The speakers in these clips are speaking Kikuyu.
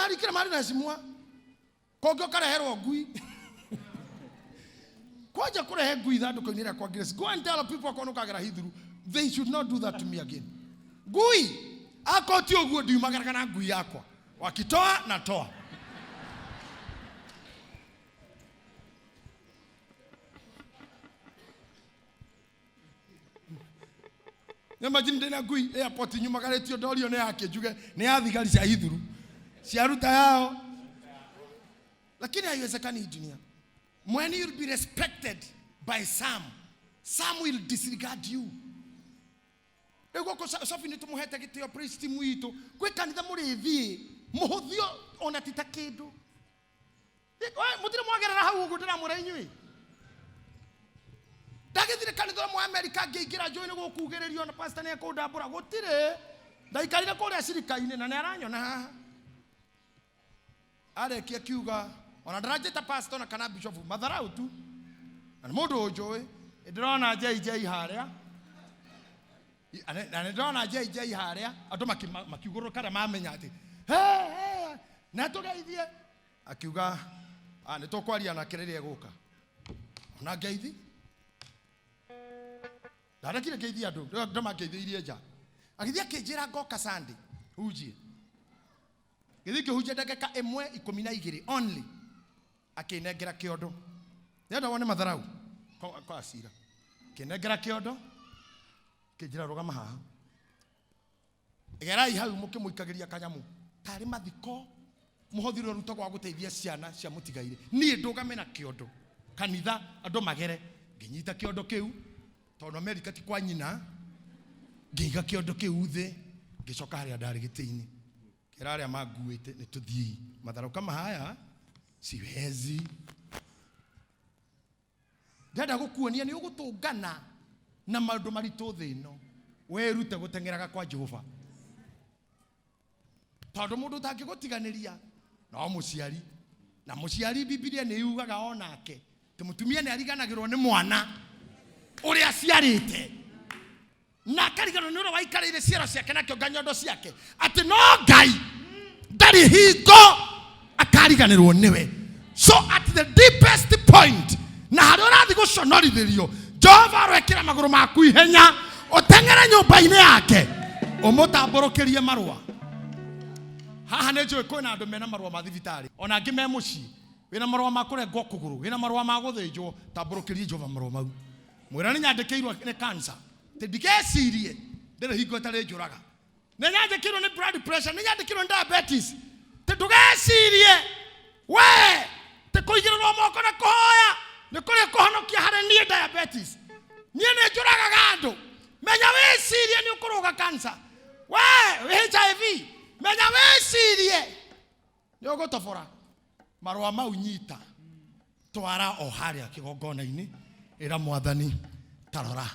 mahali, kila mahali naheshimiwa. Kũngĩ ũkareherwo ngui. Kwanja kũrehe ngui ithandũkũ-inĩ rĩakwa Grace. Go and tell people akorwo nĩũkagera Hithuru. They should not do that to me again. Ngui! Akorwo ti ũguo ndiumagaraga na ngui yakwa. Wakitoa natoa. Imagine ndĩna ngui airport nyumagarĩtio ndorio nĩ yake njuge nĩ ya thigari cia Hithuru ciaruta yao, lakini haiwezekani hii dunia. When you'll be respected by some, some will disregard you. Rĩu gũkũ Sophie nĩ tũmũhete gĩtĩo praise team itũ kwĩ kanitha mũrĩthiĩ mũhũthio ona ti ta kĩndũ. Mũtirĩ mwagerera hau ũguo ndĩramwĩra inyuĩ. Ndagĩthire kanitha ũmwe Amerika ngĩingĩra njũĩ nĩ gũkugĩrĩrio na pastor nĩ ekũndambũra gũtirĩ. Ndaikarire kũrĩa cirika-inĩ na nĩ aranyona haha. Arĩkia kiuga ona ndaranjĩta pastor na kana bishop matharau tu. Na nĩ mũndũ ũnjũĩ ndĩrona JJ harĩa. Na nĩ ndĩrona JJ harĩa andũ makiugũrũka arĩa mamenya atĩ hey, hey, na tũgeithie akiuga "Ah, nĩ tũkwaria nake rĩrĩa egũka ona ngeithi ndarekire ngeithie andũ rĩu andũ mangeithĩirie nja agĩthiĩ akĩnjĩra ngoka Sunday hunjie gĩthiĩ ngĩhunjia ndagĩka 1:12 only akĩnengera kĩondo nĩenda wone matharau kwa acira akĩnengera kĩondo akĩnjĩra rũgama haha gerai hau mũkĩmũikagĩria kanyamũ tarĩ mathiko mũhothi ũrĩa ũrutagwo wa gũteithia ciana cia mũtigairĩ niĩ ndũgame na kĩondo kanitha andũ magere ngĩnyita kĩondo kĩu tondũ Amerika ti kwa nyina ngĩiga kĩondo kĩu thĩ ngĩcoka harĩa ndarĩ gĩtĩ-inĩ kĩra arĩa manguĩte nĩ tũthiĩ matharau kama haya siwezi ndĩrenda gũkuonia nĩ ũgũtũngana na maũndũ maritũ thĩ ĩno wĩrute gũteng'eraga kwa Jehova tondũ mũndũ ũtangĩgũtiganĩria no mũciari na mũciari Bibilia nĩ yugaga onake atĩ mũtumia nĩ ariganagĩrwo nĩ mwana ũrĩa aciarĩte na akariganĩrwo nĩ ũrĩa waikarĩire ciero ciake na kĩonga nyondo ciake atĩ no Ngai ndarĩ hingo akariganĩrwo nĩwe. So at the deepest point na harĩa ũrathiĩ gũconorithĩrio Jehova aroekĩra magũrũ maku ihenya ũteng'ere nyũmba-inĩ yake ũmũtambũrũkĩrie marũa. Haha nĩ njũĩ kwĩna andũ mena marũa ma thibitarĩ ona angĩ me mũciĩ wĩna marũa ma kũrengwo kũgũrũ wĩna marũa ma gũthĩnjwo tambũrũkĩrie Jehova marũa mau mwĩra nĩ nyandĩkĩirwo nĩ cancer atĩ ndigecirie ndĩrĩ hingo ĩtarĩ njũraga nĩ nyandĩkĩirwo nĩ blood pressure nĩ nyandĩkĩirwo nĩ diabetes atĩ ndũgecirie we atĩ kũigĩrĩrwo moko na kũhoya nĩ kũrĩ kũhonokia harĩ niĩ diabetes niĩ nĩ njũragaga andũ menya wĩcirie nĩ ũkũrũga cancer we HIV menya wĩcirie nĩ ũgũtobora marũa mau nyita twara o harĩa kĩgongona-inĩ ĩra mwathani tarora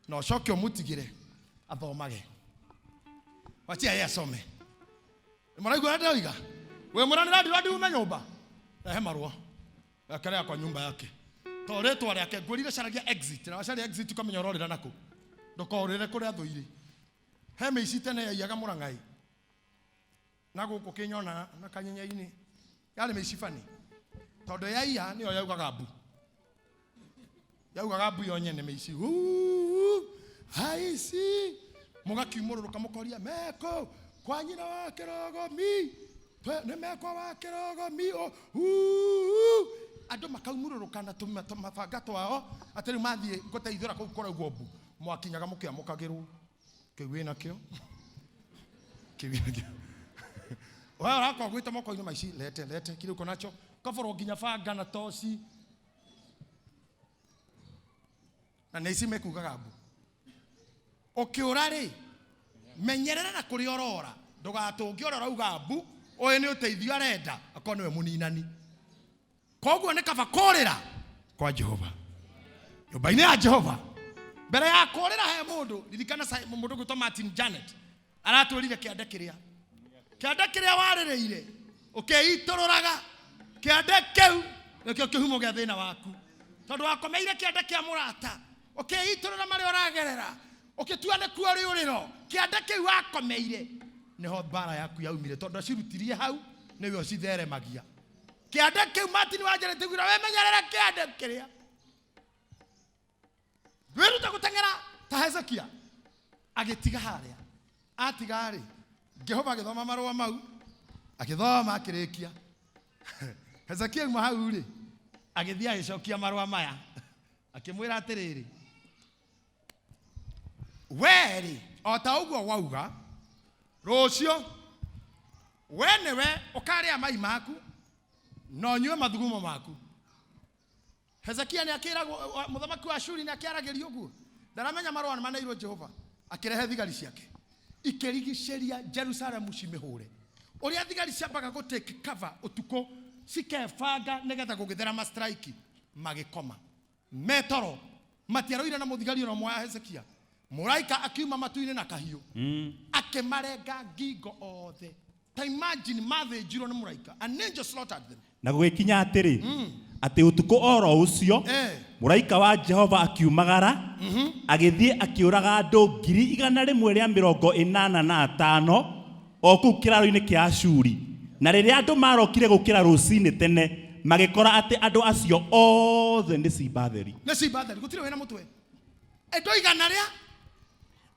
na ũcoke ũmũtigĩre athomage wachia yeye asome mũraigua ũrĩa ndĩroiga wĩ mũranĩra ndirwa ndiume nyũmba rehe marũa ekelea kwa nyumba yake to rĩtwa rĩake ngwĩrire caragia exit na wacaria exit ũkamenya ũrorĩra nakũ ndũkorĩre kũrĩa thũ irĩ he mĩici tene yaiyaga mũrang'ai na gũkũ kĩnyona na kanyenya-inĩ yarĩ mĩici bani tondũ yaiya nĩyo yaugaga mbu yaugaga mbu yo nyene mĩici aici mũgakiumũrũrũka mũkoria meko kwa nyina wa kĩrogomi nĩ mekwa wa kĩrogomi andũ makaumũrũrũka na tũmabanga twao atĩ rĩu mathiĩ gũteithũra kũu kũraugwo mbu mwakinyaga mũkĩamũkagĩrwo kĩu wĩnakĩo kĩu wĩnakĩo wewe ũrakwa gwĩte moko-inĩ maici lete lete kile uko nacho kaborwo nginya banga na toci na nĩ ici mekugaga mbu ũkĩũra rĩ menyerera na kũrĩa ũrora ndũgatũnge ũrĩa ũrauga mbu ũyũ nĩ ũteithio arenda akorwo nĩwe mũninani koguo nĩ kaba kũrĩra kwa Jehova nyũmba-inĩ ya Jehova mbere ya kũrĩra he mũndũ ririkana mũndũ gwĩtwo Martin Janet aratwĩrire kĩande kĩrĩa kĩande kĩrĩa warĩrĩire ũkĩitũrũraga kĩande kĩu nĩkĩo kĩhumo gĩa thĩna waku tondũ wakomeire kĩande kĩa mũrata ũkĩitũrũra marĩa ũragerera ũkĩtua nĩkuo rĩũrĩro kĩande kĩu wakomeire nĩho mbara yaku yaumire tondũ acirutirie hau Nĩwe ũcitheremagia. Kĩande kĩu Martin Wanjĩrĩ tiguira wemenyerere kĩande kĩrĩa. Wĩrute gũteng'era ta Hezekia. Agĩtiga harĩa. Atiga rĩ, Jehova agĩthoma marũa mau, agĩthoma akĩrĩkia. Hezekia auma hau rĩ, agĩthiĩ agĩcokia marũa maya. Akĩmwĩra atĩrĩrĩ, we rĩ, o ta ũguo wauga, rũciũ we nĩwe ũkarĩa mai maku na ũnyue mathugumo maku. Hezekia nĩ akĩragwo, mũthamaki wa Ashuri nĩ akĩaragĩrio ũguo, ndaramenya marũa nĩ maneirwo Jehova. Akĩrehe thigari ciake ikĩrigicĩria Jerusalemu cimĩhũre. Ũrĩa thigari ciambaga gũ take cover ũtukũ cikebanga nĩgetha gũgĩthera ma strike, magĩkoma metoro, matiarũire na mũthigari ona ũmwe wa Hezekia. Mũraika akiuma matu-inĩ na kahiũ akĩmarenga ngingo othe. Ta imagine, mathĩnjirwo nĩ mũraika. An angel slaughtered them. Na gũgĩkinya atĩrĩ, atĩ ũtukũ oro ũcio mũraika wa Jehova akiumagara agĩthiĩ akĩũraga andũ 185,000 o kũu kĩraaro-inĩ kĩa Ashuri. Na rĩrĩa andũ marokire gũkĩra rũcinĩ tene, magĩkora atĩ andũ acio othe nĩ ciimba theri. Nĩ ciimba theri, gũtirĩ wĩna mũtwe. Andũ igana rĩa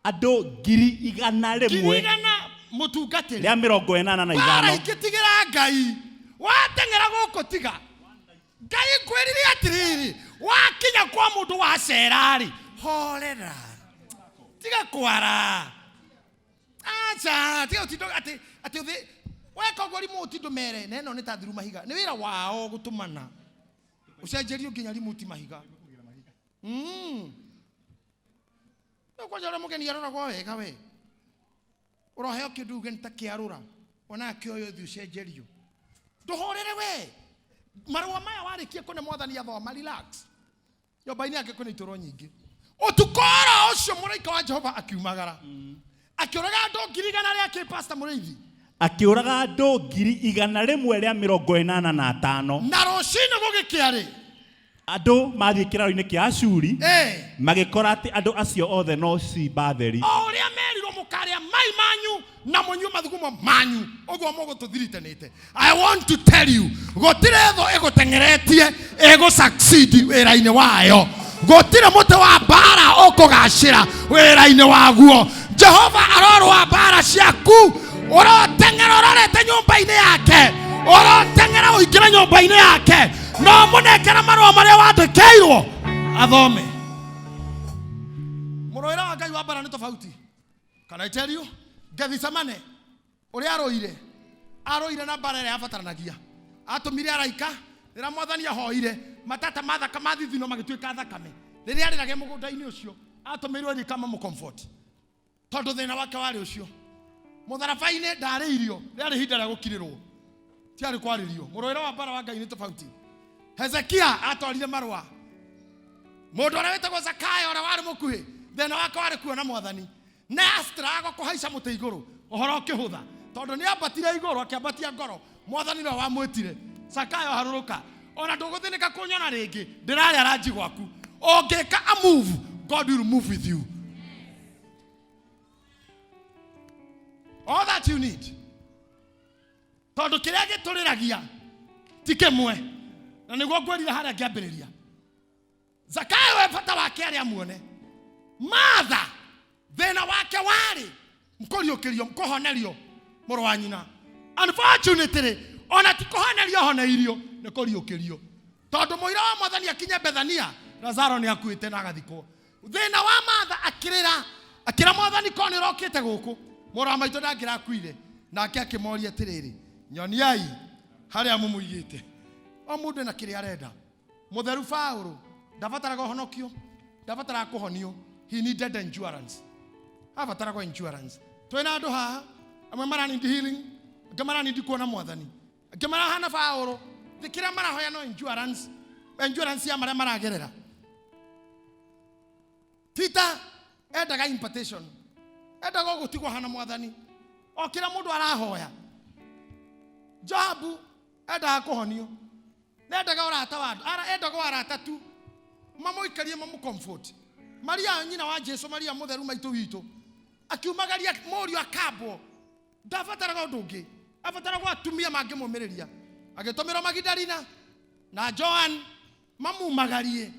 Andũ ngiri igana ngiri rĩmwe igana mũtungatĩri rĩa mĩrongo ĩnana na bara ithano. Ikĩtigĩra Ngai wateng'era gũkũ, tiga Ngai ngwĩrire atĩrĩrĩ, wakinya kwa mũndũ wacera-rĩ, horera, tiga kwara, aca, tiga ũtindo atĩ atĩ ũthĩ weka ũguo remote ndũmere na ĩno nĩ ta thiru mahiga. Nĩ wĩra wao gũtũmana ũcenjerio nginya remote mahiga. Rĩu kwanja ũrĩa mũgeni aroragwo wega, we ũroheo kĩndũ uge nĩ ta kĩarũra wonaga kĩoyo, thiĩ ũcenjerio, ndũhũrĩre we marũa maya warĩkie kũne mwathani athoma. Relax, nyũmba-inĩ yake kwĩna itũro nyingĩ. Ũtukũ oro ũcio mũraika wa Jehova akiumagara akĩũraga andũ 100,000 kĩ, Pastor Mũrĩithi? Akĩũraga andũ 185,000. Na rũcinĩ gũgĩkĩa rĩ, andũ mathiĩ kĩraaro-inĩ kĩa Ashuri magĩkora atĩ andũ acio othe no ciimba theri. O ũrĩa merirwo, mũkarĩa mai manyu na mũnyue mathugumo manyu, ũguo mũgũtũthiritanĩte. I want to tell you, gũtirĩ thũ ĩgũteng'eretie ĩgũ succeed wĩra-inĩ wayo. Gũtirĩ mũtĩ wa mbara ũkũgacĩra wĩra-inĩ waguo. Jehova arorũa mbara ciaku. Ũroteng'era ũrorete nyũmba-inĩ yake, ũroteng'era ũingĩre nyũmba-inĩ yake no mũnengere marũa marĩa wandĩkĩirwo athome. Mũrũĩre wa Ngai wa mbara nĩ tofauti. Can I tell you, Gethsemane ũrĩa arũire, arũire na mbara ĩrĩa yabataranagia. Atũmire araika. Rĩrĩa mwathani ahoire, matata ma thaka ma thithino magĩtuĩka thakame. Rĩrĩa arĩrage mũgũnda-inĩ ũcio, atũmĩirwo araika mamũ comfort tondũ thĩna wake warĩ ũcio. Mũtharaba-inĩ ndarĩirio, rĩarĩ ihinda rĩa gũkirĩrwo, tiarĩ kwarĩrio. Mũrũĩre wa mbara wa Ngai nĩ tofauti. Hezekia atwarire marũa. Mũndũ ũrĩa wĩtagwo Zakayo, ũrĩa warĩ mũkuhĩ, thĩna wake warĩ kuona mwathani na astrago kũhaica mũtĩ igũrũ. Ũhoro ũkĩhũtha tondũ nĩ ambatire igũrũ, akĩambatia ngoro. Mwathani nĩwe wamwĩtire, "Zakayo, harũrũka, ona ndũgũthĩnĩka kũnyona rĩngĩ, ndĩrarĩa ranji gwaku." Ũngĩka a move, God will move with you. All that you need, tondũ kĩrĩa gĩtũrĩragia ti kĩmwe, na nĩguo ngwĩrire harĩa ngĩambĩrĩria. Zakayo we bata wake arĩa amuone. Martha thĩna wake warĩ kũriũkĩrio, kũhonerio mũrũ wa nyina. Unfortunately, ona ti kũhonerio honeirio, nĩ kũriũkĩrio, tondũ mũira wa mwathani akinye Bethania, Lazaro nĩ akuĩte na agathikwo. Thĩna wa Martha, akĩrĩra akĩra mwathani, "Korwo nĩ ũrokĩte gũkũ, mũrũ wa maitũ ndangĩrakuire." Nake akĩmoria atĩrĩrĩ, "Nyoniai harĩa mũmũigĩte." O mũndũ ena kĩrĩa arenda. Mũtheru Paulo ndabataraga ũhonokio, ndabataraga kũhonio. He needed endurance, abataraga endurance. Twĩna andũ haha amwe maranindi healing, angĩ maranindi kuona mwathani, angĩ marahana Paulo thĩ kĩrĩa marahoya no endurance, endurance ya marĩa maragerera. Peter endaga impartation, endaga gũtigwo hana mwathani o kĩrĩa mũndũ arahoya. Joabu endaga kũhonio, nendaga ũrata wa andũ, endaga o arata tu mamũikarie, mamũ comfort. Maria nyina wa Jesu, Maria mũtheru maitũ witũ, akiumagaria mũriũ akambwo, ndabataraga ũndũ ũngĩ. Abataragwo atumia mangĩmũmĩrĩria. Agĩtũmĩrwo Magdalena na Joan mamumagarie.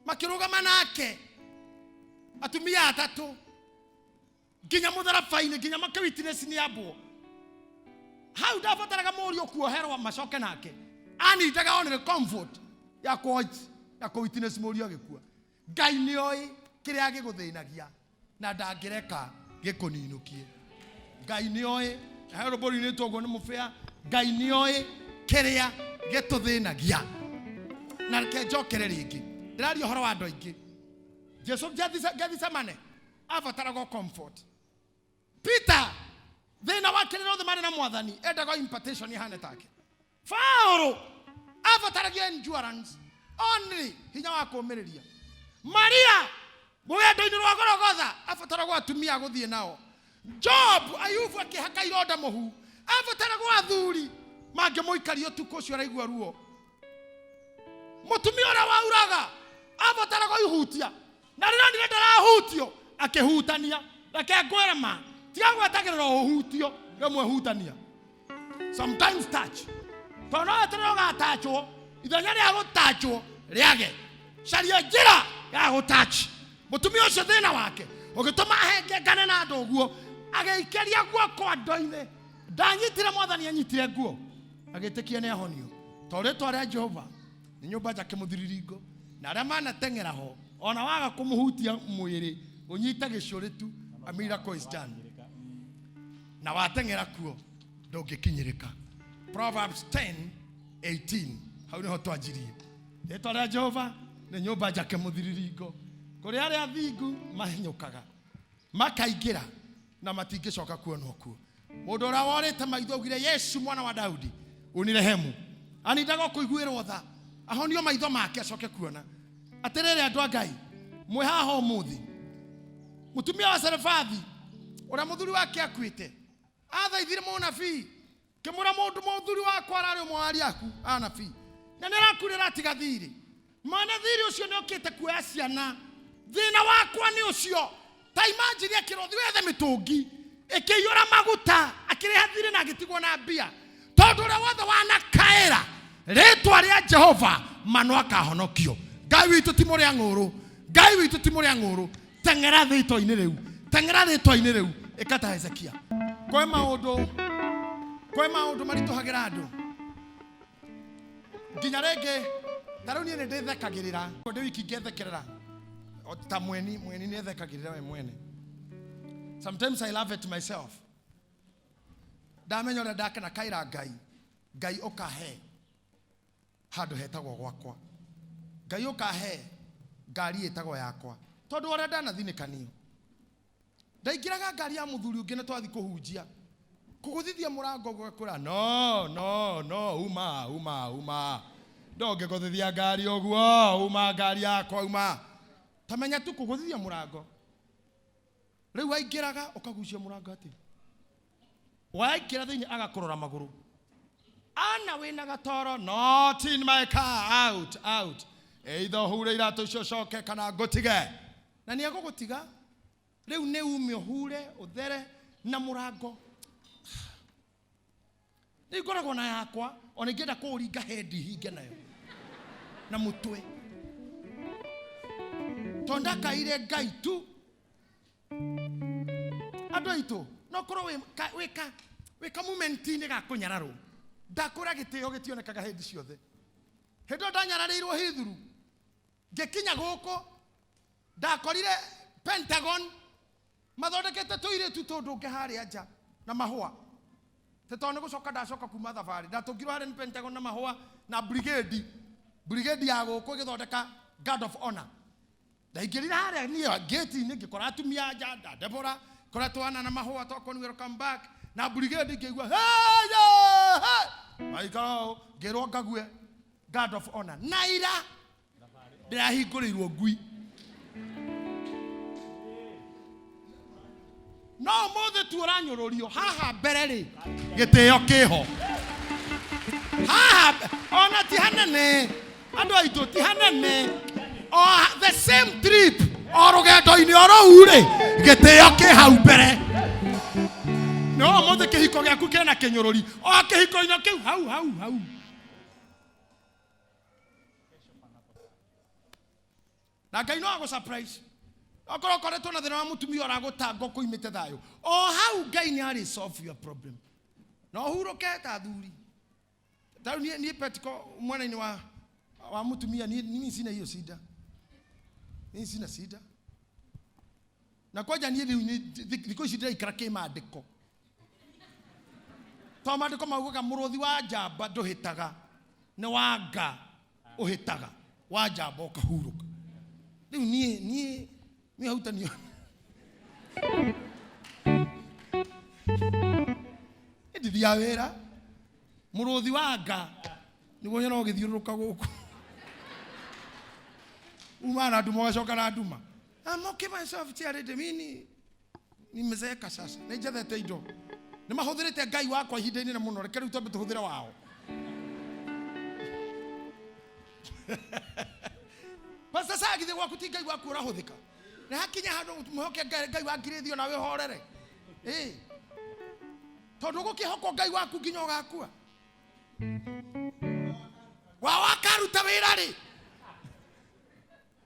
Makĩrũgama nake atumia atatũ nginya mũtharaba-inĩ, nginya makĩwitness nĩ ambwo. Hau ndabataraga mũriũ kuoherwo macoke nake. Anindaga onire comfort ya kuoch ya kũwitness mũriũ agĩkua. Ngai nĩ oĩ kĩrĩa gĩgũthĩnagia na ndangĩreka gĩkũninũkie. Ngai nĩ oĩ, na he rũmbũ rũinĩtwo ũguo nĩ mũbĩa. Ngai nĩ oĩ kĩrĩa gĩtũthĩnagia. Na reke njokere rĩngĩ, ndĩraria ũhoro wa andũ aingĩ. Jesu Gethsemane abataraga comfort. Peter thĩna wake rĩrĩa othe marĩ na mwathani endaga impartation ihane take. Paulo abataragia endurance only, hinya wa kũũmĩrĩria. Maria rũgendo-inĩ rwa Golgotha abataragwo atumia gũthiĩ nao. Job Ayubu akĩhaka ironda mũhu abataragwo athuri mangĩmũikaria ũtukũ ũcio araigua ruo. Mũtumia ũrĩa wauraga abataragwo ihutia, na rĩrĩa onire ndarahutio akĩhutania. Reke ngwĩre ma, tiga gwetagĩrĩra ũhutio, rĩmwe hutania. Sometimes touch. Tondũ no weterere ũgatachwo, ithenya rĩa gũtachwo rĩage. Caria njĩra ya gũtach. Mũtumia ũcio thĩna wake ũgĩtũma ahengengane na andũ ũguo, agĩikĩria guoko andũ-inĩ. Ndanyitire mwathani, anyitire nguo, agĩtĩkia nĩ ahonio. Tondũ rĩtwa rĩa Jehova nĩ nyũmba njake mũthiriringo, na arĩa manateng'era ho, ona waga kũmũhutia mwĩrĩ, ũnyite gĩcũrĩ tu, a miracle is done. Na wateng'era kuo ndũngĩkinyĩrĩka. Proverbs 10:18, hau nĩho twanjirie. Rĩtwa rĩa Jehova nĩ nyũmba njake mũthiriringo, kũrĩa arĩa athingu mahinyũkaga makaingĩra na matingĩcoka kuonwo kuo. Mũndũ ũrĩa worĩte maitho augire, Yesu mwana wa Daudi unirehemu. Anindaga kũiguĩrwo tha, ahonio maitho make acoke kuona. Atĩrĩrĩ andũ a Ngai, mwĩ haha ũmũthĩ, mũtumia wa Sarefathi ũrĩa mũthuri wake akuĩte athaithire mũnabii, kĩmũra mũndũ mũthuri wakwa ararĩ ũmwe wa aria aku anabii, na nĩ arakuire aratiga thirĩ. Mwene thirĩ ũcio nĩ okĩte kuoya ciana, thĩna wakwa nĩ ũcio. Ta imagine akĩrwo wethe mĩtũngi ĩkĩiyũra maguta, akĩrĩha thirĩ na agĩtigwo na mbia, tondũ ũrĩa wothe wanakaĩra rĩtwa rĩa Jehova mano akahonokio. Ngai witũ ti mũrĩa ng'ũrũ, Ngai witũ ti mũrĩa ng'ũrũ. Teng'era rĩtwa-inĩ rĩu, teng'era rĩtwa-inĩ rĩu, ĩka ta Hezekia. Kwĩ maũndũ maritũhagĩra andũ nginya rĩngĩ. Ta rĩu niĩ nĩ ndĩthekagĩrĩra, ndĩ wiki ngethekerera ta mweni. Mweni nĩ ethekagĩrĩra we mwene. Sometimes I love it myself. Ndamenya ũrĩa ndakena kaĩra Ngai, Ngai ũkahe handũ hetagwo gwakwa, Ngai ũkahe ngari ĩtagwo yakwa, tondũ ũrĩa ndanathinĩkanio. Ndaingĩraga ngari ya mũthuri ũngĩ na twathi kũhunjia, kũgũthithia mũrango ũguo no no no, uma uma uma, ndũngĩgũthithia ngari ũguo, uma ngari yakwa, uma. Tamenya tu kũgũthithia mũrango. Rĩu waingĩraga ũkagucia mũrango atĩ waingĩra thĩinĩ agakũrora magũrũ, ana wĩna gatoro, not in my car, out out, either ũhure iratũ icio ũcoke kana ngũtige. Na nĩ egũgũtiga. Rĩu nĩ ume ũhure ũthere na mũrango. Rĩu ngoragwo na yakwa, ona ingĩenda kũũringa hendi hinge nayo na mũtwe, tondũ ndakaire Ngai tu. Andũ aitũ, no korwo wĩ moment-inĩ ga kũnyararwo, ndakũra gĩtĩo gĩtionekaga hĩndĩ ciothe. Hĩndĩ ĩyo ndanyararĩirwo Hithuru, ngĩkinya gũkũ ndakorire Pentagon mathondekete tũirĩtu tũndũnge harĩa nja na mahũa. Tĩ tondũ nĩ gũcoka ndacoka kuma thabarĩ, ndatũngirwo harĩa nĩ Pentagon na mahũa na brigade, brigade ya gũkũ ĩgĩthondeka guard of honor. Ndaingĩrire harĩa niĩ gate-inĩ ngĩkora atumia nja na Deborah, kora twana na mahũa toko ni welcome back na brigade, ngĩigua hey, yeah, hey. Maikara ũũ ngĩrwo ngague guard of honor, na ira ndĩrahingũrĩirwo ngui. No ũmũthĩ tu ũranyũrũrio haha mbere rĩ, gĩtĩo kĩho haha, ona ti hanene. Andũ aitũ, ti hanene, o the same trip, o rũgendo-inĩ o rũu rĩ, gĩtĩo kĩ hau mbere. Nĩ No ũmũthĩ kĩhiko gĩaku kĩna kĩnyũrũri o kĩhiko-inĩ kĩu hau hau hau. Na Ngai no agũ surprise. Okorwo ũkoretwo na thĩna wa mũtumia ũragũtanga ũkũimĩte thayũ, o hau Ngai nĩ arĩ solve your problem. Na ũhurũke ta athuri. Ta rĩu niĩ Petiko mwena-inĩ wa mũtumia, niĩ sina hiyo shida. Niĩ sina shida. Na kwanja niĩ rĩu thikũ ici ndĩraikara kĩmandĩko. To maandĩko maugaga mũrũthi wa njamba ndũhĩtaga, nĩ wa nga ũhĩtaga, wa njamba ũkahurũka. Rĩu niĩ hau ta niĩ. Ndithiaga wĩra. Mũrũthi wa nga nĩguo nyonaga ũgĩthiũrũrũka gũkũ. Uma na nduma ũgacoka na nduma. I'm okay myself, chair mimi nimezeeka sasa. Nĩ njethete indo. Nĩ mahũthĩrĩte Ngai wakwa ihinda inene mũno. Reke rĩu twambe tũhũthĩre wao. Pastor Sagi, githĩ gwaku ti Ngai waku ũrahũthĩka? Nĩ hakinya handũ mwĩhoke Ngai wa ngirĩthio nawe ũhorere. Tondũ ũgũkĩhokwo Ngai waku nginya ũgakua. Wao akaruta wĩra rĩ.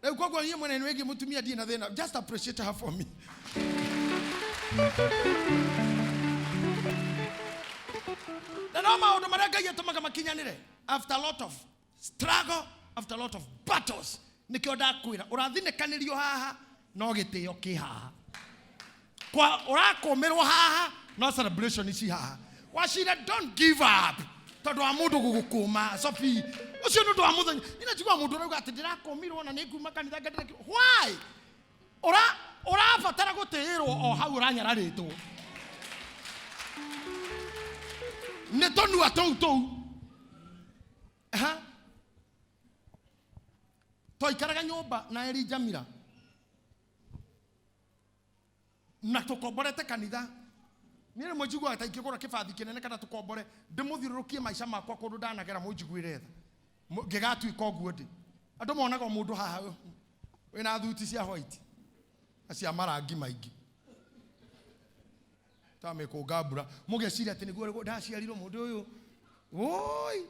Rĩu koguo niĩ mwene nĩ wĩgiĩ mũtumia ndirĩ na thĩna. Just appreciate her for me. Na no maũndũ marĩa Ngai atũmaga makinyanĩre after a lot of struggle, after a lot of battles. Nĩkĩo ndakwĩra ũrathinĩkanĩrio haha no gĩtĩo kĩ haha. Kwa ũrakũmĩrwo haha no celebration ici haha. Wacira, don't give up. Tondũ wa mũndũ gũgũkũma Sophie, ũcio nĩ ũndũ wa mũthenya. Niĩ njiguaga mũndũ ũrauga atĩ ndĩrakũmirwo na nĩ nguma kanitha ngendere. Why? Ũrabatara gũtĩĩrwo o hau ũranyararĩtwo. Nĩ tũnua tũu tũu. Ha? Twaikaraga nyũmba na Elijah Mira. Na tũkomborete kanitha. Niĩ rĩmwe njiguaga ta ingĩgũra kĩbathi kĩnene kana tũkombore, ndĩmũthiũrũrũkie maica makwa kũndũ ndanagera mũnjiguĩre tha. Ngĩgatuĩka ũguo ndĩ. Andũ monaga o mũndũ haha wĩna thuti cia white na cia marangi maingĩ. Ta mĩkũnga mbura. Mũgeciria atĩ nĩguo ndaciarirwo mũndũ ũyũ. Woi!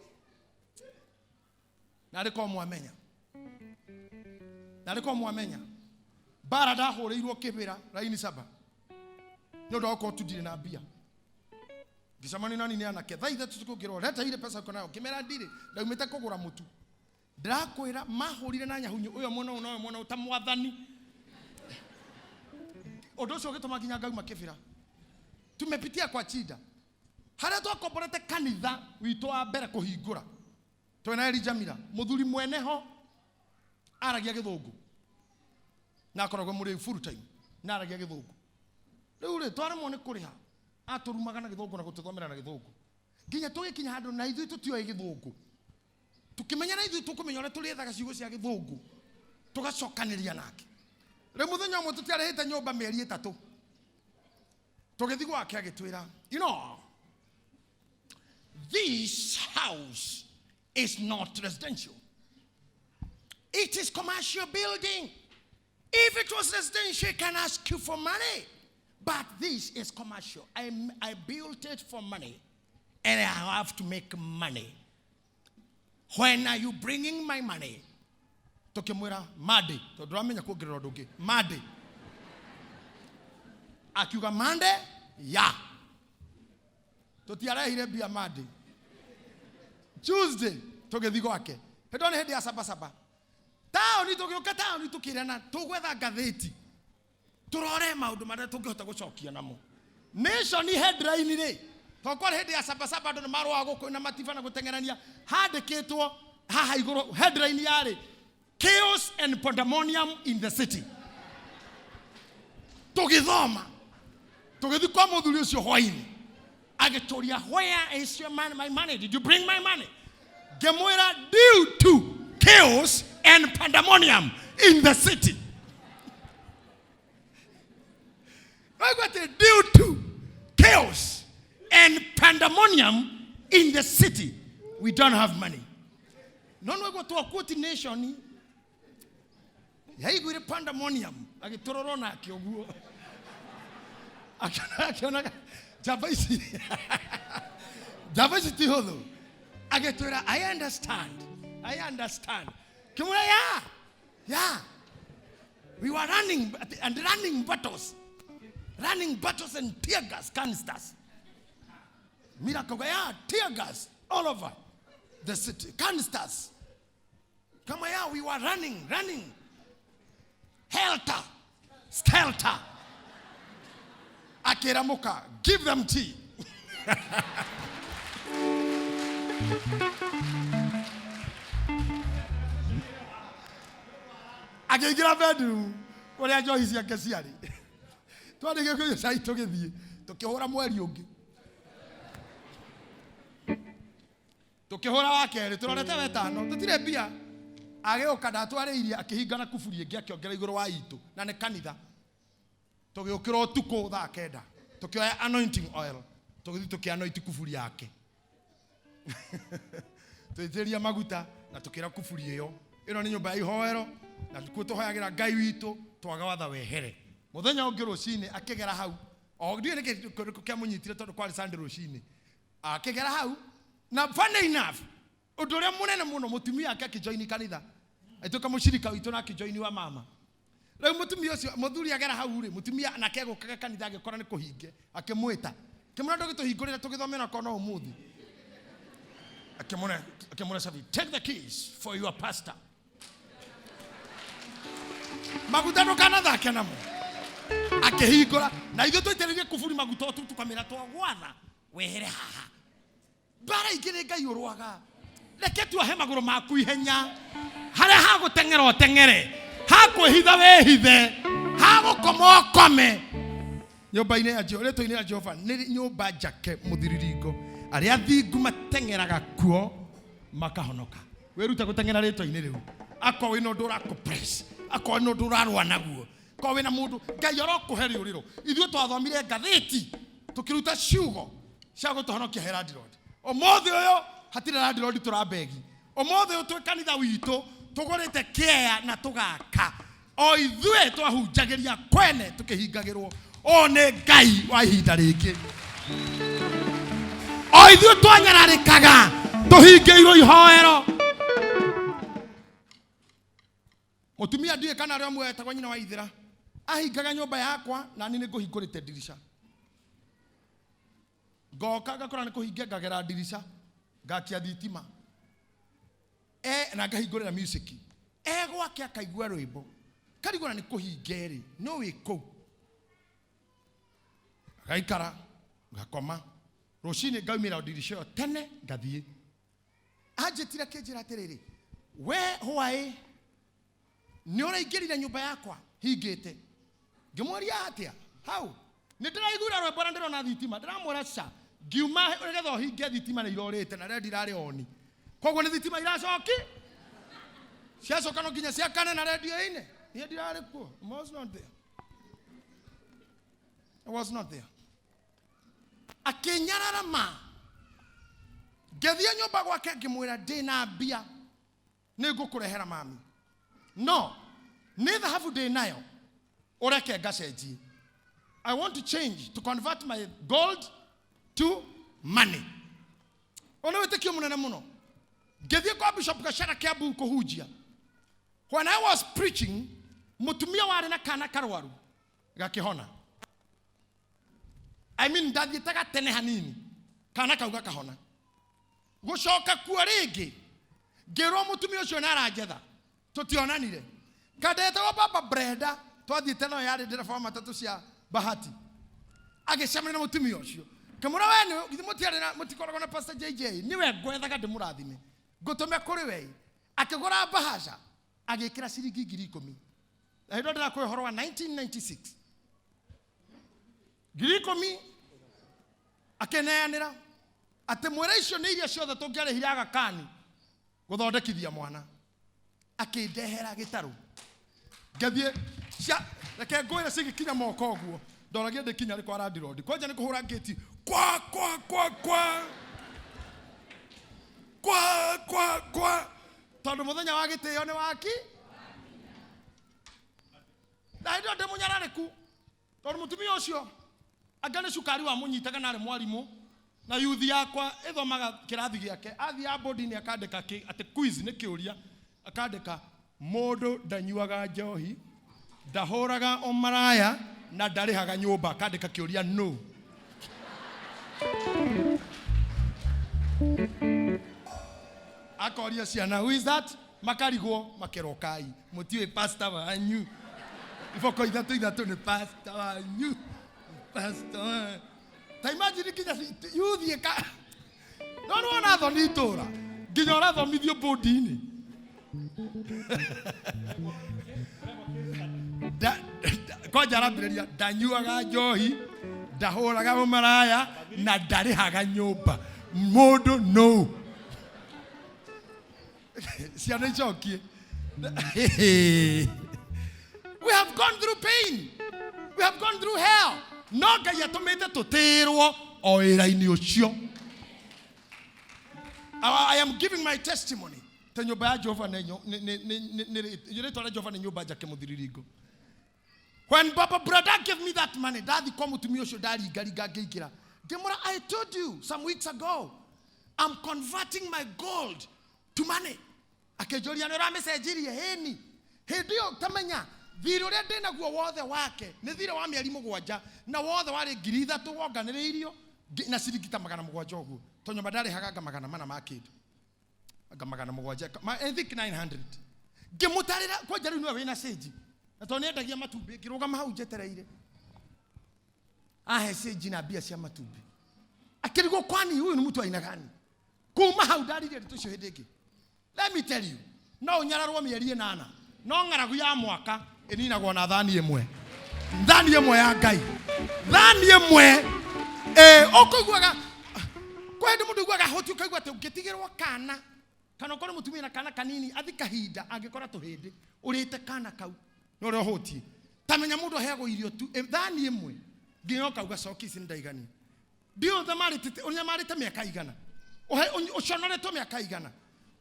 Narĩ korwo mwamenya. Narĩ korwo mwamenya. Mbara ndahũrĩirwo kĩbĩra raini saba. Nĩ ũndũ wa gũkorwo tu ndirĩ na mbia. Ngĩcemania na nini anake. Thaa ithatũ tũkĩrwo, leta ile pesa uko nayo. Ngĩmera ndirĩ. Ndaumĩte kũgũra mũtu. Ndĩrakwĩra mahũrire na nyahunyu ũyũ mwena ũyũ na ũyũ mwena ũyũ ta mwathani. Ũndũ ũcio ũgĩtũma nginya ngauma kĩbĩra. Tumepitia kwa shida. Harĩa twakomborete kanitha witũ wa mbere kũhingũra. Twena Elijah Mira, mũthuri mwene ho aragia gĩthũngũ. Na akoragwo mũrĩu full time na aragia gĩthũngũ. Rĩu rĩ twaremwo nĩ kũrĩha, atũrumaga na gĩthũngũ na gũtũthomera na gĩthũngũ. Nginya tũgĩkinya handũ na ithuĩ tũtioĩ gĩthũngũ. Tũkĩmenya na ithuĩ tũkũmenya ũrĩa tũrĩethaga ciugo cia gĩthũngũ. Tũgacokanĩria nake. Rĩu mũthenya ũmwe tũtiarĩhĩte nyũmba mĩeri ĩtatũ. Tũgĩthiĩ gwake agĩtwĩra, you know, this house is not residential. It is commercial building. If it was residential, I can ask you for money. But this is commercial. I built it for money. And I have to make money. When are you bringing my money? Tũkĩmwĩra, Monday. Tondũ ndũramenya kuongerera ũndũ ũngĩ. Monday. Akiuga Monday? Yeah. Tũtiarehire mbia Monday. Tuesday, tũgĩthiĩ gwake. Hĩndĩ ĩyo nĩ hĩndĩ ya saba saba. Taũni tũgĩũka taũni tũkĩrana tũgwetha ngathĩti. Tũrore maũndũ marĩa tũngĩhota gũcokia namo. Nation headline rĩ, to kwarĩ hĩndĩ ya saba saba andũ nĩ marũaga gũkũ na matiba na gũteng'erania. Handĩkĩtwo haha igũrũ headline yarĩ chaos and pandemonium in the city. Tũgĩthoma. Tũgĩthiĩ kwa mũthuri ũcio hwainĩ. Agĩtũria, where is your money, my money? Did you bring my money? Ngĩmwĩra, due to chaos and pandemonium in the city. Waigua atĩ due to chaos and pandemonium in the city, we don't have money. No nĩguo twaquote Nation yaiguire pandemonium agĩtũrora nake ũguo. Akĩona Njamba ici, njamba ici ti hũthũ. Agĩtwĩra, "I understand, I understand." Kĩmwĩra, Yeah, we were running and running battles, running battles and tear gas canisters." Miracle, yeah, tear gas all over the city, canisters. Kama, yeah, we were running, running. Helter, skelter. Akĩra mũka, "Give them tea." Akĩingĩra bedroom kũrĩa njohi ciake ciarĩ. Twarĩkia kũnyua cai, tũgĩthiĩ tũkĩhũra mweri ũngĩ, tũkĩhũra wa kerĩ, tũrorete wetano, tũtirĩ mbia. Agĩũka, ndatwarĩirie, akĩhinga na kuburi ĩngĩ, akĩongera igũrũ wa itũ, na nĩ kanitha. Tũgĩũkĩra ũtukũ thaa 9, tũkĩoya anointing oil, tũgĩthiĩ tũkĩanointi kuburi yake, tũgĩitĩrĩria maguta na tũkĩra kuburi ĩyo, ĩno nĩ nyũmba ya ihoero na kuo tũhoyagĩra Ngai witũ, twaga watha wehere. Mũthenya ũngĩ rũcinĩ akĩgera hau, o ndiũĩ nĩkĩ kĩrĩkũ kĩamũnyitire, tondũ kwarĩ Sunday rũcinĩ, akĩgera hau. Na funny enough, ũndũ ũrĩa mũnene mũno, mũtumia ake akĩjoini kanitha, agĩtuĩka mũcirika witũ na akĩjoini wa mama. Rĩu mũtumia ũcio, mũthuri agera hau rĩ, mũtumia nake egũkaga kanitha, agĩkora nĩ kũhinge, akĩmwĩta, akĩmwĩra, "Ndũgĩtũhingũrĩre tũgĩthomera kona ũmũthĩ." Akĩmũne, akĩmũne cabi, "Take the keys for your pastor." Maguta ndũkanathake namo. Akĩhingũra, na ithuĩ tũitĩrĩrie kuburi maguta o tu, tũkamĩra, "Twagwatha wehere haha." Mbara ingĩ nĩ Ngai ũrũaga. Reke tuohe magũrũ maku ihenya. Harĩa hagũteng'era ũteng'ere, hakwĩhitha wĩhithe, hagũkoma ũkome. Nyũmba-inĩ ya Jehova, rĩtwa-inĩ ya Jehova nĩ nyũmba njake mũthiriringo, arĩa athingu mateng'eraga kuo makahonoka. Wĩrute gũteng'era rĩtwa-inĩ rĩu. Akorwo wĩna ũndũ ũrakũpress, akorwo wĩna ũndũ ũrarũa naguo, akorwo wĩna mũndũ, Ngai arokũhe rĩũrĩro. Ithuĩ twathomire ngathĩti, tũkĩruta ciugo cia gũtũhonokia he landlord. Ũmũthĩ ũyũ hatirĩ landlord tũrambegi. Ũmũthĩ ũyũ twĩ kanitha witũ, tũgũrĩte kĩea na tũgaka, o ithuĩ twahunjagĩria kwene tũkĩhingagĩrwo. Ũũ nĩ Ngai wa ihinda rĩngĩ. O ithuĩ twanyararĩkaga, tũhingĩirwo ihoero. Mũtumia, ndiũĩ kana arĩa ũmwe wetagwo nyina wa ithĩra, ahingaga nyũmba yakwa na niĩ nĩ ngũhingũrĩte ndirica. Ngoka ngakora nĩ kũhingia, ngagera ndirica, ngakia thitima e na ngahingũrĩra music e gwake, akaigua rwĩmbo, karigwo na nĩ kũhinge rĩ, no wĩ kũu. Ngaikara, ngakoma, rũcinĩ ngaumĩra ndirica ĩyo tene, ngathiĩ. Anjĩtire, akĩnjĩra atĩrĩrĩ, "We hwaĩ nĩ ũraingĩrire nyũmba yakwa hingĩte." Ngĩmũria, "Atĩa hau?" "Nĩ ndĩraiguire rwĩmbo na ndĩrona thitima." Ndĩramwĩra, "Ca, ngiuma nĩgetha ũhinge, thitima nĩ irorĩte na redio irarĩ oni, koguo nĩ thitima iracoki ciacoka, no nginya ciakane na redio-inĩ. Niĩ ndirarĩ kuo. I was not there. I was not there." Akĩnyarara ma. Ngĩthiĩ nyũmba gwake, ngĩmwĩra, "Ndĩna mbia, nĩ ngũkũrehera mami, no nĩ thahabu ndĩ nayo, ũreke ngacenjie. I want to change, to convert my gold to money." Ũyũ nĩ wĩtĩkio mũnene mũno. Ngĩthiĩ kwa Bishop Gachara Kiambu kũhunjia. When I was preaching, mũtumia warĩ na kana karwaru gakĩhona. I mean, ndathiĩte gatene hanini, kana kau gakahona. Gũcoka kuo rĩngĩ, ngĩrwo mũtumia ũcio nĩ aranjetha. Tũtionanire. Kandetagwo Baba Brenda, twathiĩte nayo, yarĩ ndereba wa matatũ cia Bahati. Agĩcemania na mũtumia ũcio, kĩmũra, "We nĩ githĩ mũtiarĩ na mũtikoragwo na Pastor JJ? Nĩwe ngwethaga ndĩmũrathime, ngũtũme kũrĩ we." Akĩgũra bahasha, agĩkĩra ciringi 10,000. Na hĩndĩ ĩyo ndĩrakũhe ũhoro wa 1996, 10,000 akĩneanĩra atĩ mwĩra icio nĩ iria ciothe tũngĩarĩhire Aga Khan gũthondekithia mwana. Akĩndehera gĩtarũ, ngĩthiĩ cia, reke ngwĩre, cigĩkinya moko ũguo, ndoragia ndĩkinya rĩ kwa landlord. Kwanja nĩ kũhũra ngĩti, kwa kwa kwa kwa kwa kwa kwa, tondũ mũthenya wa gĩtĩo nĩ waki. Na hĩndĩ ĩyo ndĩ mũnyararĩku, tondũ mũtumia ũcio Anga nĩ cukari wamũnyitaga narĩ mwarimũ na yuthi yakwa ĩthomaga kĩrathi gĩake athiaga bodi-inĩ akandĩka atĩ quiz nĩ kĩũria akandĩka mũndũ ndanyuaga njohi ndahũraga ũmaraya na ndarĩhaga nyũmba akandĩka kĩũria no. Akoria ciana who is that makarigwo makerokai mũtiũĩ pastor wanyu iboko ithatũ ithatũ nĩ pastor wanyu pastor. Ta imagine nginya yuthi ĩka no nĩ wona thoni itũra nginya ũrathomithio bodi-inĩ. Kwanja arambĩrĩria ndanyuaga njohi ndahũraga ũmaraya na ndarĩhaga nyũmba mũndũ no. Ciana icokie. We have gone through pain. We have gone through hell. No Ngai atũmĩte tũtĩrwo o wĩra-inĩ ũcio. I am giving my testimony. Ta nyũmba ya Jehova nĩ rĩtwa rĩa Jehova nĩ nyũmba njake mũthiriringo. When Baba brother gave me that money, ndathi kwa mũtumia ũcio ndaringaringa ngĩingĩra. Ngĩmwĩra, I told you some weeks ago, I'm converting my gold to money. Akĩnjũria nĩ ũramĩcenjirie? Hĩni. Hĩndĩ ĩyo tamenya thirĩ ũrĩa ndĩnaguo wothe wake nĩ thirĩ wa mĩeri mũgwanja na wothe warĩ 3,000 wonganĩrĩirio na ciringi ta 700 ũguo. Tondũ nyũmba ndarĩhaga anga 400 ma kĩndũ. Anga 700, I think 900. Ngĩmũtarĩra kwanja rĩu nĩwe wĩna cĩnji. Na tondũ nĩendagia matumbĩ ngĩrũgama hau njetereire. Ahe cĩnji na mbia cia matumbĩ. Akĩrigwo kwani huyu ni mtu aina gani? Kuma hau ndaririe ndeto icio hĩndĩ ĩngĩ. Let me tell you, no ũnyararwo mĩeri 8 no ng'aragu ya mwaka ĩninagwo na thani ĩmwe. Thani ĩmwe ya Ngai. Thani ĩmwe. Ũkũiguaga kwa hĩndĩ mũndũ aiguaga hoti ũkaigua atĩ ũngĩtigĩrwo kana kana ũkorwo mũtumia na kana kanini athi kahinda angĩkora tũhĩndĩ ũrĩte kana kau nĩ ũrĩa ũhũtiĩ. Ta menya mũndũ aheagwo irio tu thani ĩmwe nginya ũkauga coki ici nĩndaigania. Ndiũĩ ũnyamarĩte mĩaka igana. Ũconoretwo mĩaka igana.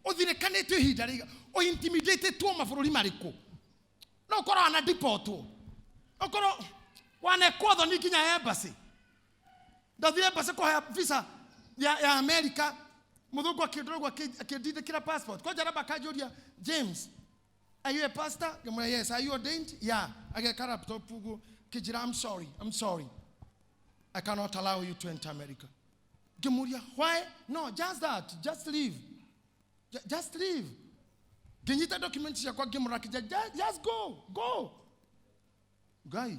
Ũthirĩkanĩtio ihinda rĩiga ũintimidatĩtwo mabũrũri marĩkũ. No ũkorwo wana deportwo. Ũkorwo wanekwo thoni nginya embassy. Ndathire embassy kũhaya visa ya America. Mũthũngũ akĩndora ũguo akĩndindĩkĩra passport. Kwanja aramba akanjũria, James, are you a pastor? Ngĩmwĩra, yes. Are you ordained? Yeah. Ageka laptop ũguo. Akĩnjĩra, I'm sorry, I'm sorry. I cannot allow you to enter America. Ngĩmũria, why? No, just that. Just leave. Just leave. Ngĩnyita documents ciakwa ngĩmũra akĩnjĩra, just go, go. Ngai.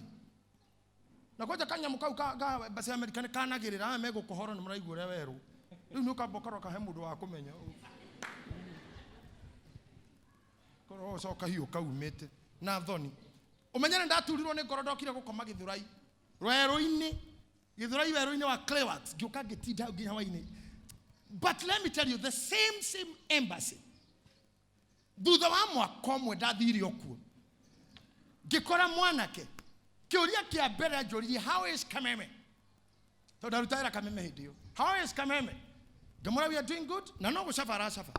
Na kwanja kanyamũ kau ka embassy ya America nĩ kanagĩrĩra, aya megũkũhora nĩ mũraigua ũrĩa werũ. Rĩu nĩ ũkamba ũkarora kahe mũndũ wa kũmenya. Korwo ũcoka hiũ kaumĩte na thoni. Ũmenye nĩ ndaturirwo nĩ ngoro ndokire gũkoma Gĩthũrai. Werũ-inĩ. Gĩthũrai werũ-inĩ wa Clayworks. Ngĩũka ngĩtinda hau nginya hwaĩ-inĩ. But let me tell you, the same embassy. Thutha wa mwaka ũmwe ndathire o kuo. Ngĩkora mwanake. Kĩũria kĩa mbere anjũririe, how is Kameme? Tondũ ndaruta wĩra Kameme hĩndĩ ĩyo. How is Kameme? Ngĩmwĩra, we are doing good. Na no gũcaba aracaba.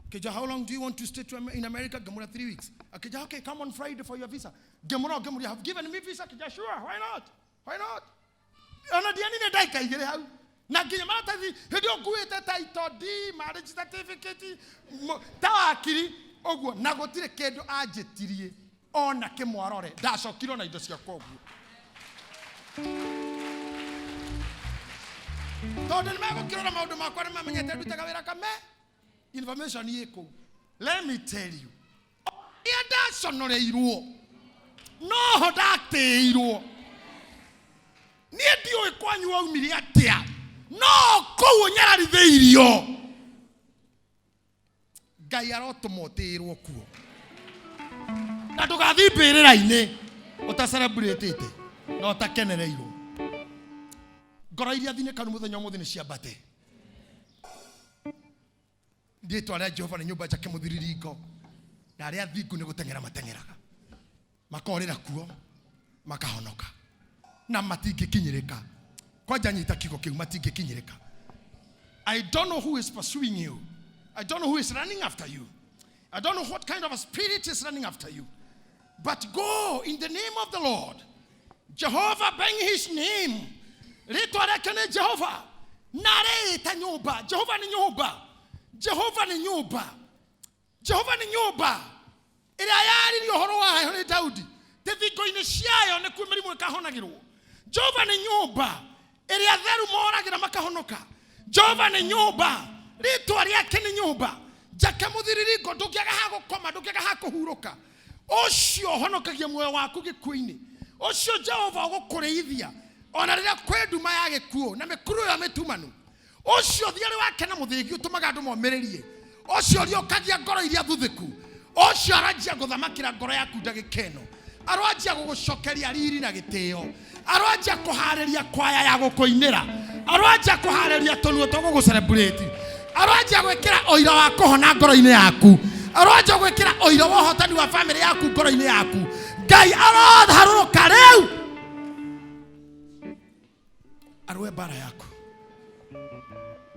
Akĩnjĩra, how long do you want to stay in America? Ngĩmwĩra, 3 weeks. Akĩnjĩra, okay, come on Friday for your visa. Ngĩmwĩra, ngĩmũria, have given me visa? Akĩnjĩra, sure, why not? Why not? Ona ndianire ndagĩka igĩrĩ hau. Na nginya maratathi hĩndĩ ĩyo nguĩte title deed, marriage certificate, ta wakiri ũguo, na gũtirĩ kĩndũ anjĩtirie ona kĩmwarore. Ndacokire na indo ciakwa ũguo. Tondũ nĩ megũkĩrora maũndũ makwa nĩ mamenyete ndutaga wĩra kame. Information ĩ kũu. Let me tell you. Ũrĩa ndaconoreirwo, noho ndatĩirwo. Niĩ ndiũĩ kwanyu waumire atĩa, no kũu ũnyararithĩirio. Ngai arotũma ũtĩĩrwo kuo. Na ndũgathiĩ mbĩrĩra-inĩ ũtacelebrate-ĩte na ũtakenereirwo. Ngoro iria thinĩkanu mũthenya ũmũthĩ nĩ ciambate. Rĩĩtwa rĩa Jehova nĩ nyũmba njake mũthiriringo, na arĩa athingu nĩ gũteng'era mateng'eraga. Makorĩra kuo, makahonoka. Na matingĩkinyĩrĩka. Kwanja nyita kiugo kĩu, matingĩkinyĩrĩka. I don't know who is pursuing you. I don't know who is running after you. I don't know what kind of a spirit is running after you. But go in the name of the Lord. Jehovah, bring his name. Rĩtwa rĩake nĩ Jehova, na arĩĩta nyũmba. Jehova nĩ nyũmba, Jehova nĩ nyũmba, Jehova nĩ nyũmba ĩrĩa yaririe ũhoro wayo nĩ Daudi, tĩ thingo-inĩ ciayo nĩkuo mĩrimũ ĩkahonagĩrwo. Jehova nĩ nyũmba ĩrĩa theru moragĩra makahonoka. Jehova nĩ nyũmba, rĩtwa rĩake nĩ nyũmba njake mũthiriringo. Ndũngĩaga ha gũkoma, ndũngĩaga ha kũhurũka. Ũcio ũhonokagia muoyo waku gĩkuũ-inĩ, ũcio Jehova ũgũkũrĩithia ona rĩrĩa kwĩ nduma ya gĩkuũ na mĩkuru ĩyo mĩtumanu, ũcio thiarĩ wake na mũthĩgi ũtũmaga andũ momĩrĩrie, ũcio ũriũkagia ngoro iria thuthĩku, ũcio aranjia gũthamakĩra ngoro yaku ndagĩka ĩno, aranjia gũgũcokeria riri na gĩtĩo, aranjia kũharĩria kwaya ya gũkũinĩra, aranjia kũharĩria tũnuo twa gũgũcelebrate, aranjia gwĩkĩra ũira wa kũhona ngoro-inĩ yaku, aranjia gwĩkĩra ũira wa ũhotani wa bamĩrĩ yaku ngoro-inĩ yaku. Ngai aroharũrũka rĩu arũe mbara yaku.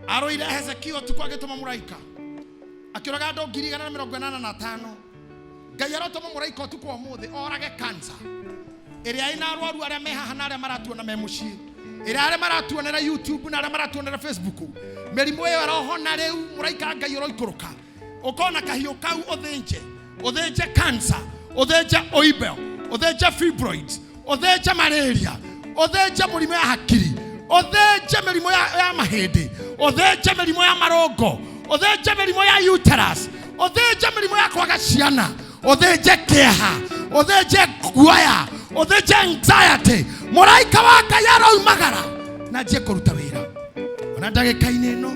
Arũire Hezekia ũtukũ agĩtũma mũraika akĩũraga andũ 185,000. Ngai arotũma mũraika ũtukũ wa ũmũthĩ orage kansa ĩrĩa ĩna arwaru arĩa me haha na arĩa maratuona me mũciĩ, ĩrĩa arĩa maratuonera YouTube na arĩa maratuonera Facebook. Mĩrimũ ĩyo ĩrohona rĩu. Mũraika Ngai ũroikũrũka ũkona kahiũ kau, ũthĩnje, ũthĩnje cancer, ũthĩnje ũimbe, ũthĩnje fibroids, ũthĩnje malaria, ũthĩnje mũrimũ ya hakiri, ũthĩnje mĩrimũ ya mahĩndĩ, ũthĩnje mĩrimũ ya marũngo, ũthĩnje mĩrimũ ya uterus, ũthĩnje mĩrimũ ya kwaga ciana, ũthĩnje kĩeha, ũthĩnje guoya, ũthĩnje anxiety. Mũraika wa Ngai aroumagara na njie kũruta wĩra ona ndagĩka-inĩ ĩno.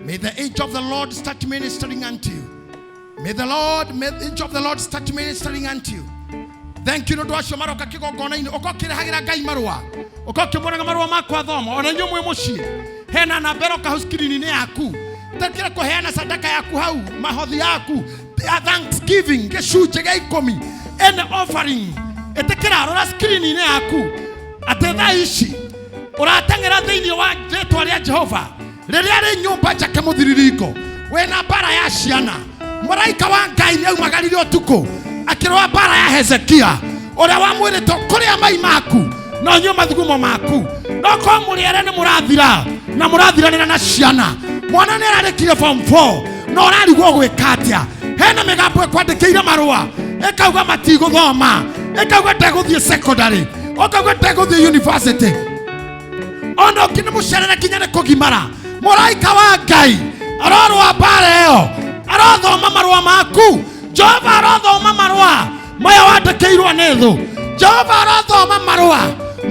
May the angel of the Lord start ministering unto you. May the angel of the Lord start ministering unto you. Thank you nĩ ũndũ acio maroka kĩgongona-inĩ. Ũka ũkĩrehagĩra Ngai marũa, ũka ũkĩmuonaga marũa makwa thoma. Ona inyuĩ mwĩ mũciĩ, hena namba ĩroka hau screen-inĩ yaku. Tekĩra kũheana sadaka yaku hau, mahothi yaku ya thanksgiving, gĩcunjĩ gĩa ikũmi, any offering. Ĩtĩkĩra, rora screen-inĩ yaku atĩ thaa ici ũrateng'era thĩinĩ wa rĩtwa rĩa Jehova rĩrĩa rĩ nyũmba njake mũthiriringo. Wĩna mbara ya ciana, mũraika wa Ngai nĩ aumagarire ũtukũ akĩrũa mbara ya Hezekia ũrĩa wamwĩrĩte kũrĩa mai maku na ũnyue mathugumo maku. No korwo mũrĩ erĩ nĩ mũrathira na mũrathiranĩra na ciana, mwana nĩ ararĩkire form 4 na ũrarigwo gwĩka atĩa. Hena mĩgambo ĩkwandĩkĩire marũa ĩkauga matigũthoma, ĩkauga ndegũthiĩ secondary, ũkauga ndegũthiĩ university, ona ũngĩ nĩ mũcerere kinya nĩ kũgimara. Mũraika wa Ngai arorũa mbara ĩyo, arothoma marũa maku. Jehova arothoma marũa maya wandĩkĩirwo nĩ thũ. Jehova arothoma marũa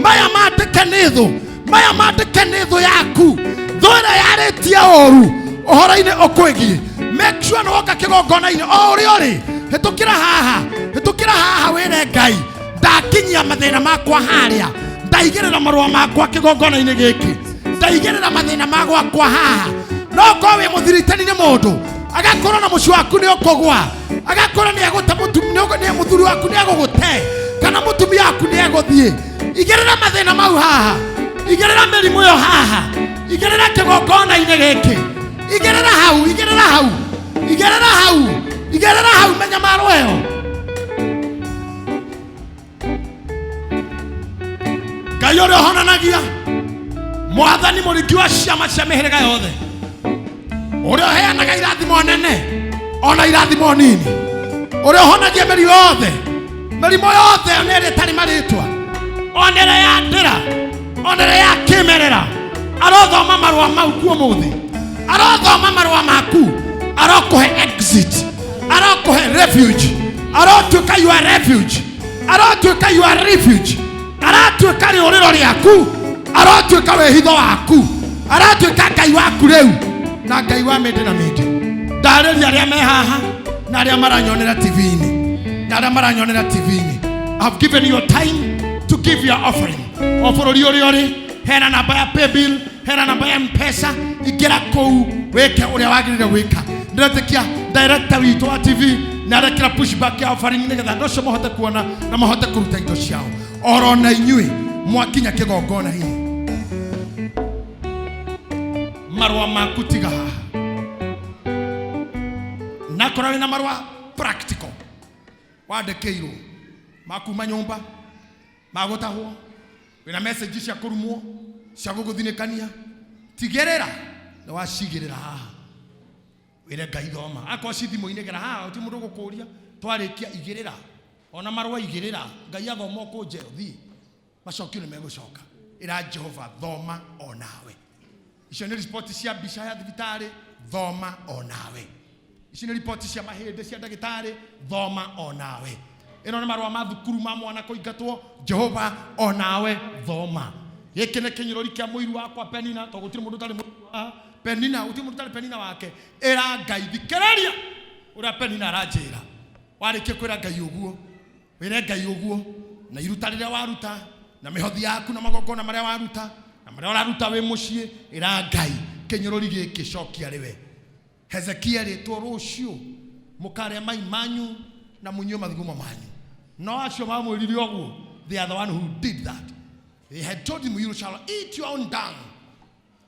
maya mandĩke nĩ thũ, maya mandĩke nĩ thũ yaku, thũ ĩrĩa yarĩtie ũru ũhoro-inĩ ũkwĩgiĩ. Make sure nĩ woka kĩgongona-inĩ o ũrĩa ũrĩ. Hĩtũkĩra haha, hĩtũkĩra haha, wĩre Ngai, ndakinyia mathĩna makwa harĩa, ndaigĩrĩra marũa makwa kĩgongona-inĩ gĩkĩ, ndaigĩrĩra mathĩna ma gwakwa haha. No korwo wĩ mũthiritani nĩ mũndũ agakorwo na mũciĩ waku nĩ ũkũgwa, agakorwo nĩ egũte nĩ mũthuri waku nĩ egũgũte kana mũtumia waku nĩ egũthiĩ, igĩrĩra mathĩna mau haha, igĩrĩra mĩrimũ ĩyo haha, igĩrĩra kĩgongona-inĩ gĩkĩ, igĩrĩra hau, igĩrĩra hau, igĩrĩra hau, igĩrĩra hau mĩnyamaro ĩyo. Ngai ũrĩa ũhonanagia, Mwathani mũringi wa ciama cia mĩhĩrĩga yothe, ũrĩa ũheanaga irathimo nene ona irathimo nini, ũrĩa ũhonagia mĩrimũ yothe, mĩrimũ yothe ona ĩrĩa ĩtarĩ marĩtwa, ona ĩrĩa ya ndĩra, ona ĩrĩa ya kĩmerera, arothoma marũa mau kuo mũthĩ, arothoma marũa maku, arokũhe exit, arokũhe refuge, arotuĩka your refuge, arotuĩka your refuge, aratuĩka rĩũrĩro rĩaku, arotuĩka wĩhitho waku, aratuĩka Ngai waku rĩu na Ngai wa mĩndĩ na mĩndĩ. Ndarĩria arĩa me haha na arĩa maranyonera TV-inĩ, na arĩa maranyonera TV-inĩ, I've given you time to give your offering. O bũrũri ũrĩa ũrĩ, hena namba ya paybill, hena namba ya Mpesa. Ingĩra kũu wĩke ũrĩa wagĩrĩire gwĩka. Ndĩretĩkia director witũ wa TV nĩ arekĩra pushback ya offering nĩgetha andũ acio mahote kuona na mahote kũruta indo ciao. Oro na inyuĩ mwakinya kĩgongona-inĩ, marũa maku tiga haha. Nakorwo wĩna marũa practical wandĩkĩirwo makuma nyũmba, magũtahwo, wĩna message cia kũrumwo. Cia gũgũthinĩkania. Tigĩrĩra nĩ wacigĩrĩra haha. Wĩre Ngai thoma. Akorwo ci thimũ-inĩ gera haha, gũtirĩ mũndũ ũgũkũria. Twarĩkia igĩrĩra. Ona marũa igĩrĩra. Ngai athoma ũkũnje ũthiĩ. Macokio nĩ megũcoka. Ĩra Jehova thoma onawe. Icio nĩ riboti cia mbica ya thibitarĩ, thoma onawe. Ici nĩ riboti cia mahĩndĩ cia ndagĩtarĩ, thoma onawe. Ĩno nĩ marũa ma thukuru ma mwana kũingatwo, Jehova onawe thoma. Gĩkĩ nĩ kĩnyũrũri kĩa mũiru wakwa Penina, tondũ gũtirĩ mũndũ ũtarĩ mũiru haha. Penina, gũtirĩ mũndũ ũtarĩ Penina wake. Ĩra Ngai, thikĩrĩria ũrĩa Penina aranjĩra. Warĩkia kwĩra Ngai ũguo, wĩre Ngai ũguo, na iruta rĩrĩa waruta, na mĩhothi yaku na magongona marĩa waruta, na marĩa ũraruta wĩ mũciĩ, ĩra Ngai kĩnyũrũri gĩkĩ cokia rĩwe. Hezekia rĩtwo rũciũ mũkarĩa mai manyu na mũnyue mathugumo manyu. No acio mamwĩrire ũguo, they are the one who did that. They had told him, you shall eat your own dung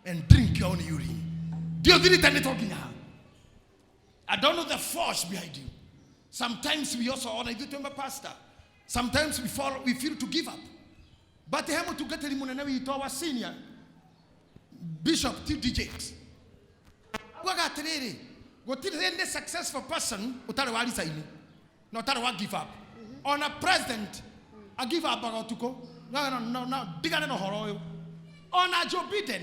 and drink your own urine. Ndiũthirite nĩ to nginya ha. I don't know the force behind you. Sometimes we also ona ithuĩ twĩ pastor. Sometimes we fall, we feel to give up. But he mũtungatĩri mũnene witũ wa senior Bishop T.D. Jakes augaga atĩrĩrĩ, gũtirĩ any successful person ũtarĩ wa resign na ũtarĩ wa give up. Ona president a give up aga ũtukũ no, no, no, no, ndigane na ũhoro ũyũ. Ona Joe Biden,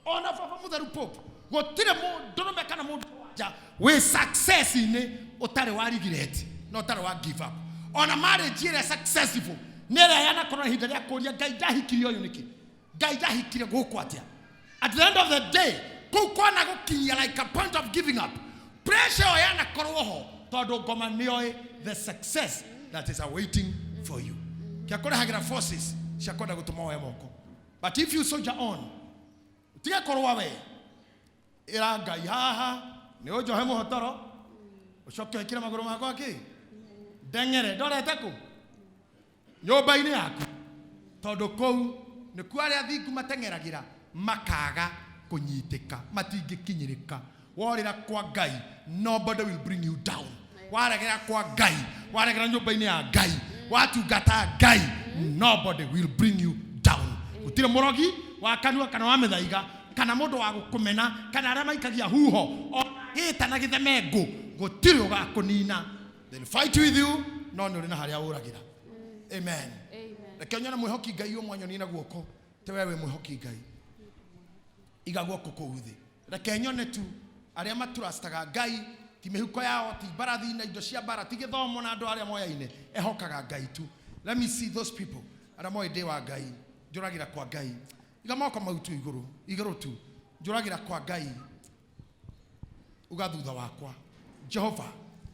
ona baba mũtheru Pope, gũtirĩ mũndũrũme kana mũndũ nja wĩ success-inĩ ũtarĩ wa regret na ũtarĩ wa give up. Ona marriage ĩrĩa successful nĩ ĩrĩa yanakorwo na ihinda rĩa kũria Ngai ndahikirie ũyũ nĩkĩ, Ngai ndahikire gũkũ atĩa. At the end of the day, kũu kwana gũkinyia like a point of giving up, pressure ĩyo yanakorwo ho tondũ ngoma nĩoĩ the success that is awaiting for you. Kĩa kũrehagĩra forces cia kwenda gũtũma woe moko. But if you soldier on, tige kũrũa we, ĩra Ngai haha nĩ ũnjohe mũhotoro, ũcoke wĩkĩre magũrũ makwa kĩ ndeng'ere ndorete kũ nyũmba-inĩ yaku, tondũ kũu nĩkuo arĩa athingu mateng'eragĩra makaga kũnyitĩka, matingĩkinyĩrĩka. Worĩra kwa Ngai, nobody will bring you down. Waregera kwa Ngai, waregera nyũmba-inĩ ya Ngai, watungata Ngai, nobody will bring you down. Gũtirĩ mũrogi wa kanua kana wa mĩthaiga kana mũndũ wa gũkũmena kana arĩa maikagia huho o gĩta na gĩthemengũ, gũtirĩ ũgakũnina. They'll fight with you, no nĩ ũrĩ na harĩa ũragĩra. Amen. Reke nyone mwĩhoki Ngai ũmwe anyonie na guoko, te we wĩ mwĩhoki Ngai. Iga guoko kũu thĩ. Reke nyone tu arĩa matrustaga Ngai, ti mĩhuko yao, ti mbarathi na indo cia mbara, ti gĩthomo na andũ arĩa moyaine, ehokaga Ngai tu. Let me see those people arĩa moĩ ndĩ wa Ngai, njũragĩra kwa Ngai. Iga moko mau tu igũrũ, igũrũ tu, njũragĩra kwa Ngai. Uga thutha wakwa, Jehova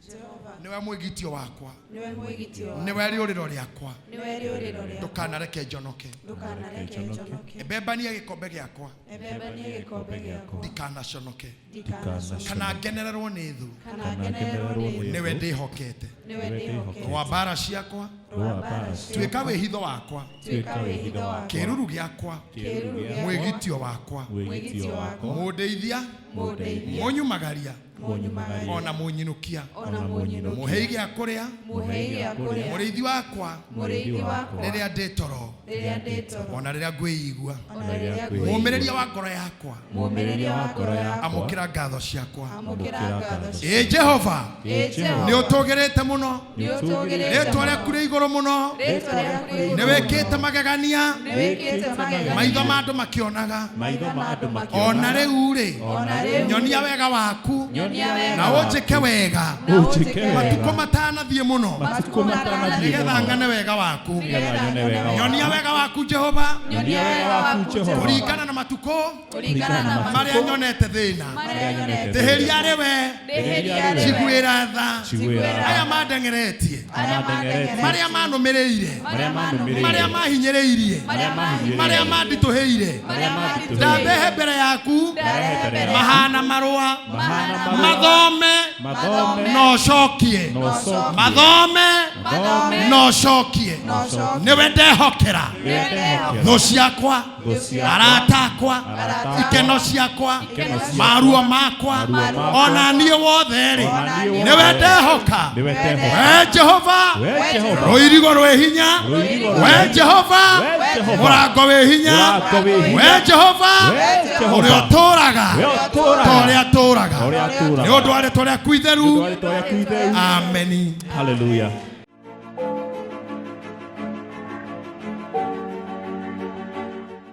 Jehova nĩwe mwĩgitio wakwa, nĩwe mwĩgitio wakwa, nĩwe rĩũrĩro rĩakwa, nĩwe rĩũrĩro rĩakwa, ndũkanareke njonoke. Ndũkanareke njonoke. Embembania gĩkombe gĩakwa, Embembanie gĩkombe gĩakwa, ndikanaconoke, ndikanaconoke, kana ngenererwo nĩ thũ, kana ngenererwo nĩ thũ, nĩwe ndĩhokete. Nĩwe ndĩhokete. Rũa mbara ciakwa, Rũa mbaara ciakwa, tuĩka wĩhitho wakwa, tuĩka wĩhitho wakwa, kĩruru gĩakwa, kĩĩruru gĩakwa, mwĩgitio wakwa, mwĩgitio wakwa, mũndeithia, mũndeithia, mũnyumagaria, mũnyumagaria, ona mũnyinũkia, ona mũnyinũkia, mũhei gĩa kũrĩa, mũhei gĩa kũrĩa, mũrĩithi wakwa, mũrĩithi wakwa, rĩrĩa ndĩ toro, rĩrĩa ndĩ toro, ona rĩrĩa ngwĩigua, ona rĩrĩa ngwĩigua, mũũmĩrĩria wa ngoro yakwa, mũũmĩrĩria wa ngoro yakwa, amũkĩra ngatho ciakwa. Amũkĩra ngatho ciakwa. Ĩ Jehova, Ĩ Jehova, nĩ ũtũgĩrĩte mũno, nĩũtũgĩrĩte rĩtwa mũno, rĩaku rĩ igũrũ mũno, rĩtwa rĩaku rĩ nĩ igũrũ wĩkĩte magegania, nĩwĩkĩte magegania, maitho ma andũ makĩonaga. Maitho ma andũ makĩonaga. Ona rĩu rĩ, Ona rĩu nyonia wega waku, nyonia wega na ũnjĩke wega, na ũnjĩke wega, matukũ matanathiĩ mũno, matukũ matanathiĩ nĩgetha mũno, ng'ane wega waku. Nĩgetha nyone wega waku. Nyonia wega waku Jehova, nyonia wega waku Jehova, kũringana na matukũ kũringana na matukũ marĩa nyonete thĩna. Marĩa nyonete Ndĩhĩria arĩ we, ndĩhĩria arĩ we, njiguĩra tha, Njiguĩra tha. Aya mandengeretie, arĩa mandengeretie, marĩa manũmĩrĩire, marĩa manũmĩrĩire, marĩa mahinyĩrĩirie, marĩa mahinyĩrĩirie, marĩa manditũhĩire, marĩa manditũhĩire, ndambehe mbere yaku, ndarehe mbere yaku, mahana marũa, mahana marũa, mathome, mathome, na ũcokie, na ũcokie, mathome, mathome, na ũcokie, na ũcokie, nĩwe ndehokera. Nĩwe ndehokera. Thũ ciakwa, Thũ ciakwa, arata akwa, arata akwa, ikeno ciakwa, ikeno ciakwa, maruo makwa, maruo makwa, ona niĩ wothe-rĩ, ona niĩ nĩwe wothe, ndehoka. nĩwe ndehoka. We Jehova, We Jehova, rũirigo rwĩ hinya. Rũirigo rwĩ We hinya. Jehova, We Jehova, mũrango wĩ hinya. Mũrango wĩ hinya. We Jehova, We Jehova, ũrĩa ũtũũraga ũrĩa ũtũũraga, ta ũrĩa atũũraga. ta ũrĩa atũũraga. Nĩ ũndũ wa rĩtwa rĩaku itheru. Nĩ ũndũ wa rĩtwa rĩaku itheru. Ameni. Hallelujah.